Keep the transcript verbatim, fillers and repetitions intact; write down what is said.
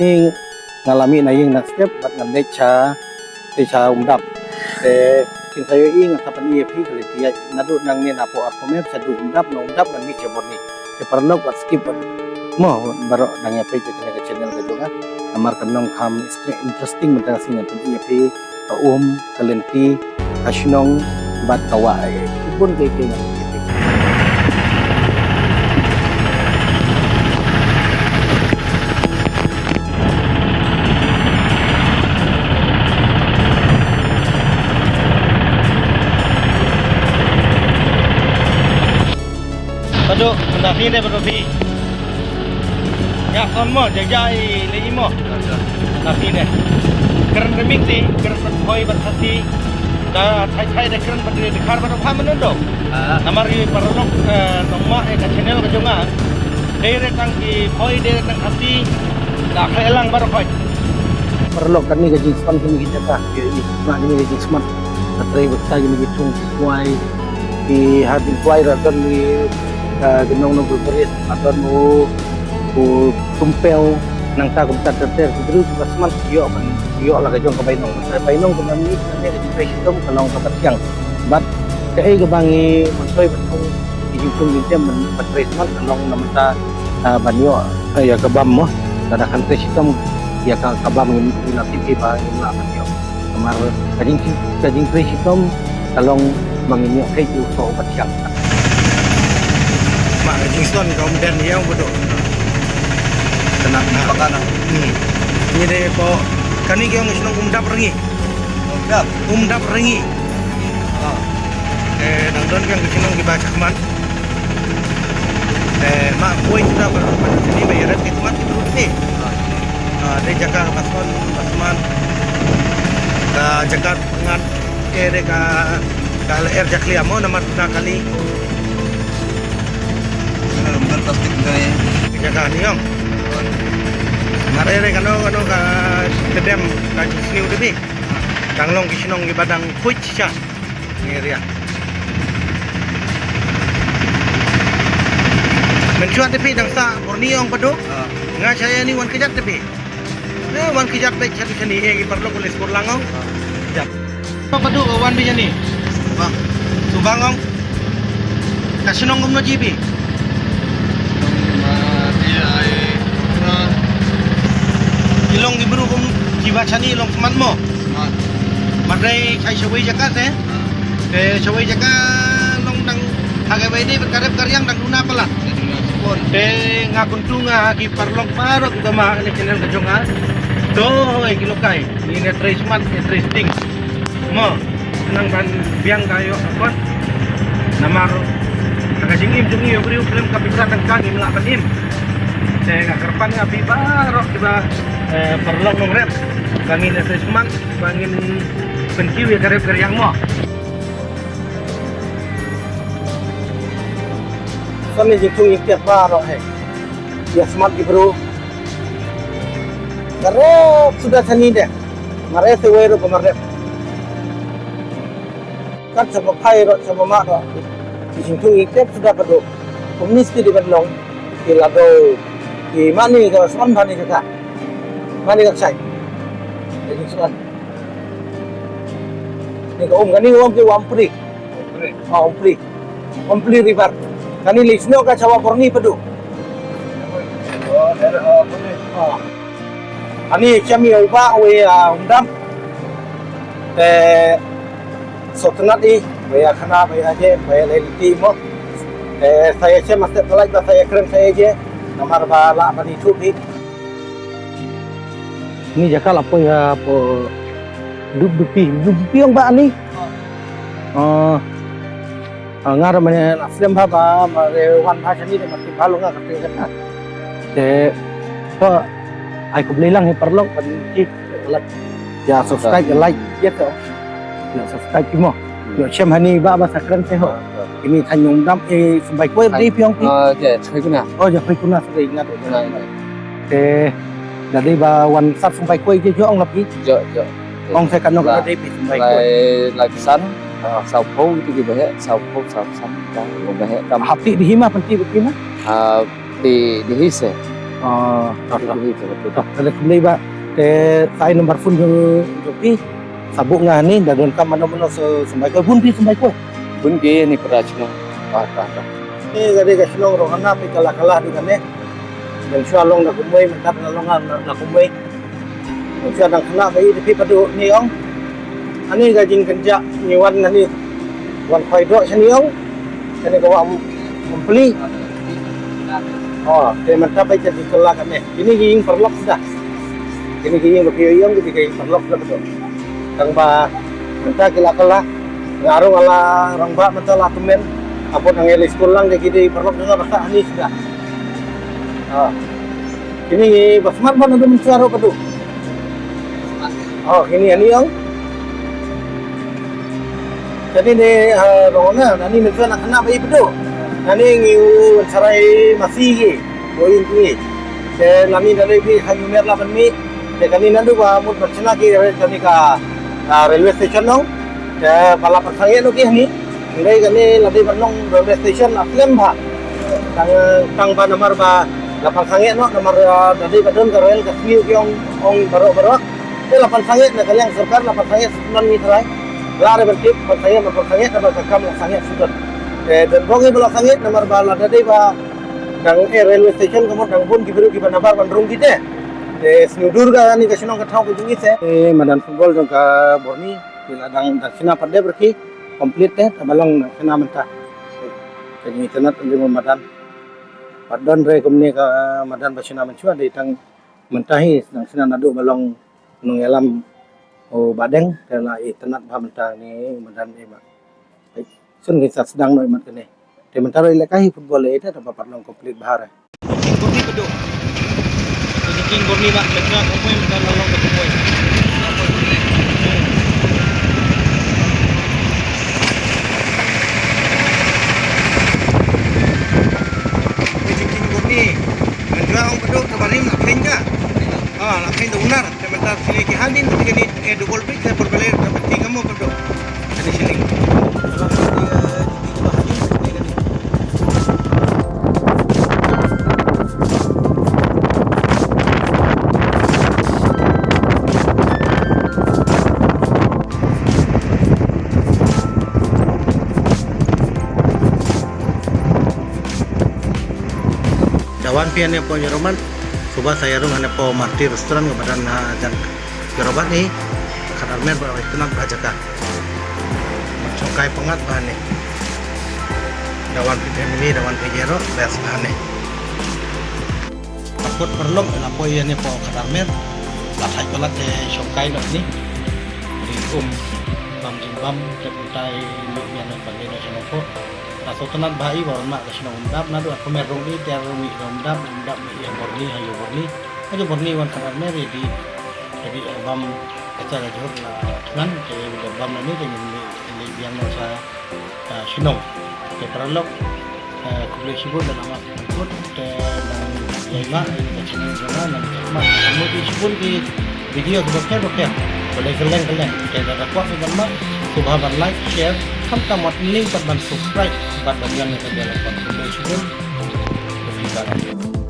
Nga la mih na ïing na step bad ngan leit sha, te sha Umdap. Te kin sa ïohi ngan sa pyni ïa phi ka lynti ïaid naduh nangne na Pok Arphew Mer sha duh Umdap, na Umdap ngan mih sha Borni. Te paralok wat skip bad mo baroh dang ïa peit ïa kane ka channel ka jong nga. Namar kan long kham interesting mynta ka sngi ngan pyni ïa phi ka um, ka lynti, ka shnong bad ka wah, eh, ki bun kiei kiei ngan pyni. Padu, na phi ne padu phi. Ïa, kon mo, jaja i le i mo. Na phi ne. Kren remik ti, kren pat hoi bat hati. Da thai thai de kren pat de khar pat pha menu do. Ah. Namar i paralok, eh, nongma, eh, ka channel ka jong nga. Dei re tang ki hoi, dei re tang hati. Da khleh lang baroh hoi. Paralok, kane ka jingsman kine ki jaka. Ïa, i, ma kine ka jingsman. Ka trei bad ka kine ki thung kwai. Ki ha ding kwai ra don ki, ah, ki nong nong berberit, adon u, u tumpeu, nangta kumta ter ter, ki briew kiba smat, ïoh ban, ïoh la ka jong ka bainong. Ka bainong kumta ni, kane ka jingtrei shitom, ka long kaba thiang. Bad, kaei kaba ngi myntoi ban thung, ki jingthung jingtem ban, ban trei smat, ka long namar ta, ah, ban ïoh, ah, ïa ka bam mo. Lada kan trei shitom, ïa ka, ka bam ngi, ngi la tip ba, ngi la ban ïoh. Namar ka jing, ka jingtrei shitom ka long ba ngin ïoh kheit u soh uba thiang. Ma ka jingstad ka Umden ïa u Badu. Kane ka baka na. Hmm. Ngi dei hapoh kane ki ong shnong Umdap Rngi. Umdap. Umdap Rngi. Ah. Eh, dang don biang ki shnong kiba shakhmat. Eh, ma khuid suda ba, ba sini ba ïarap ki smat ki briew sini. Ah, dei jaka ba smat, ba smat. Ka jaka ngat, eh, dei ka, ka lyer jakhlia mo namar na kali. Namar plastik dei. Jaka ni ong. Mar eh, dei kano, kano ka tedem ka jingsniew dei. Dang long ki shnong kiba dang khuid shisha. Ngi ria. Mynshuwa te phi dang sah Borni ong Badu. Ah. Nga sha ïa ni wan kjat te phi. Eh, wan kjat beit sha tu sha ni, eh, ki paralok u leit skur lang ong. Ah. Jap. Badu wan beit sha ni. Bang. Tu bang ong. Ka shnong kumno ji phi? Ah, ti ai. Ki long ki briew kum kiba shane long smat mo. Smat. Mar dei shai shawei jaka te. Ah. Te shawei jaka long dang ha kawei de ka rep ka riang dang duna palat. Dang duna sukun. Te nga kyntu nga ha ki paralok baroh kiba ma ha kane channel ka jong nga. To hoi ki lokai. Ngi ne trei smat, ne trei sting. Mo, nang ban biang ka ïoh ka kot. Namar ha ka jingim jong ngi u briew khlem ka pisa tang ka ngim lah ban im. Te nga kyrpad nga phi baroh kiba, eh, paralok nongrep. Ba ngin ïa smat, ba ngin pynkiew ïa ka rep ka riang mo. Sa ne jingthung ïa kiad baroh he. Ïa smat ki briew. Ka rep suda shane de. Mar eh te wei ruh ka mar rep. Kat shaba phai ruh shaba mad ruh. Ki jingthung ïa kiad suda ka dei. Kumne sdang dei ban long. Ki la dei. Ki mane ka smat bha ne jaka. Mane ka shai. Ka jingsman. Ni ka um kane um ki Umpri. Umpri. Ah, Umpri. Umpri River. Kane leit snoh ka sha Borni Badu. Oh, daerah, oh, Borni. Ah. Ani shem ïa u bah wei, ah, Umdap. Te sngewtynnat i, wei ïa khana, wei ïa je, wei ïa lynti mo. Te sa ïa shem, sa ïa lait, ba sa ïa kren, sa ïa je. Namar ba lah ban ithuh hi. Ni jaka la poi ha po Dupdupi, Dupdupi ong ba ani. Oh. Ah, nga ruh mane la slem bha ba, mane wan bha shane de mane bha long nga kata kata. Te to ai khublei lang hi paralok ban ki like. Ïa subscribe, ïa like, ïa to. Ïa subscribe ki mo. Ïa shem hani ba ba sa kren te ho. Ini thaiñ Umdap, eh, Symbai Khuid dei phi ong phi. Ah, je, Symbai Kuna. Oh, je, Symbai Kuna, sorry, nga tu. Kuna, ya. Te, da dei ba wan sat Symbai Khuid je, jong la phi. Jo, jo. Ong sa katno ka dei phi Symbai Khuid. Lai, lai phew san, ah, saw phew tu ki ba heh, saw phew, saw phew san, ka, ba heh, kam. Hap ti dei hi ma, pynti ba ki ma? Ah, ti dei hi se. Ah, ah, ah. Khublei, khublei. Ah, khublei ba. Te sa ai number phone jong, jong phi. Sa buh nga hangne, da don kam mano mano sa symbai call. Bun phi symbai call? Bun ki ni para chnong. Ah, ah, ah. Ni ka dei ka shnong Ronghana, phi kylla kylla haduh kane. Mynshuwa long na kumwei, mynta la long na, na kumwei. Mynshuwa dang khynnah ba ïeit, phi Padu, ni ong. Ani ka jingkynjah ngi wan nani, wan khwai doh shane ong. Kane ka wah Mympli. Oh, te mynta ba ïeit ki kylla kane. Kine ki ïing paralok suda. Kine ki ïing ba phi ïohi ong, kine ki ïing paralok suda, Padu. Tang ba mynta ki la kylla. Nga ruh nga la rangbah mynta la tymmen. Hapoh nang ïaleh skul lang, te ki dei paralok jong nga ba sah hangne suda. Ah. Kine ngi ba smat ban adu mynshuwa ruh, Padu. Oh, kine hangne ong. Kane ne, ah, Ronghana, nani mynshuwa na khynnah ba ïeit, Padu. Nani ngi u wan sarai masi ki. Ko ïing ki. Te nani da dei phi ha Une Mer la ban mih. Te kane naduh ba mut ban shna ki re-, kane ka, ah, railway station ong. Te ba la pynsangeh noh ki hangne. Hynrei kane la dei ban long railway station la slem bha. Tang, tang ba namar ba la pynsangeh noh, namar, ah, da dei ba don ka rel ka sniew ki ong, ong baroh baroh. Te la pynsangeh na ka liang sorkar, la pynsangeh sdang ngi trai. La re ban tip pynsangeh, la pynsangeh, namar ka kam la sangeh sdang. Te don bok ngi ba la sangeh, namar ba la da dei ba dang, eh, railway station ka mut dang bun ki briew kiba nabar ban rung ki te. Te sniew dur kane ka shnong ka thaw ka jong ngi te. Eh, madan football jong ka Borni, ki la dang, dang shna pat dep re ki, complete te, te ba long dang shna mynta. Te ngi itynnad ym dei madan. Pat don re kumne ka madan ba shna mynshuwa, dei tang mynta hi dang shna naduh ba long nongïalam u Bah Deng, te la itynnad bha mynta ne madan i ba. Soon ngin sa sdang noh i mat kane. Te mynta ruh i lehkai hi football, eh, te ba pat long complete bha re. Jingkyrkhu Padu. Jingkyrkhu Borni ba mynta kumwei, mynta la long kumwei. Jingkyrkhu Borni. Mynta ong Padu, ka barim la kheiñ ka. Ah, la kheiñ da unar. Te mynta sini ki hadien sini kane, eh, double bridge, eh, por bele ka pati kamu Padu. Kane sini. Da wan phi hangne hapoh Jorobat, shuwa sa ïarung hangne hapoh Marti Restaurant kaba don ha jan Jorobat hi, Khatar Mer ba itynnad bha jaka. Shongkai pyngngad bha hangne. Da wan phi family, da wan phi ïaroh, best bha hangne. Ka put paralok la poi ïa ne poi Khatar Mer. La thait palat te shongkai noh ne. Ri um bam jingbam te kumta i luk ïa ne pan ne sha nongpok. La sngewtynnat bha i ba wan mah ka shnong Umdap naduh ar phew mer rung i ter rung i shnong Umdap, Umdap i ïa Borni ha ïa Borni. Ha ïa Borni wan Khatar Mer i dei, i dei bam ka cha ka jhur la thngan te i dei bam na ne te ngin leit biang noh sha ah, shnong. Te paralok, eh, khublei shibun da nang ap kut, te nang ïai mad ïa ka channel jong nga, nang ïai mad. Nang mut ïa shibun ki video kiba pher ba pher. Ba lei kylleng kylleng. Te lada kwah ban mad, sngewbha ban like, share, khamtam wat link pat ban subscribe bad ban ïa ka bell icon. Khublei shibun. Khublei shibun.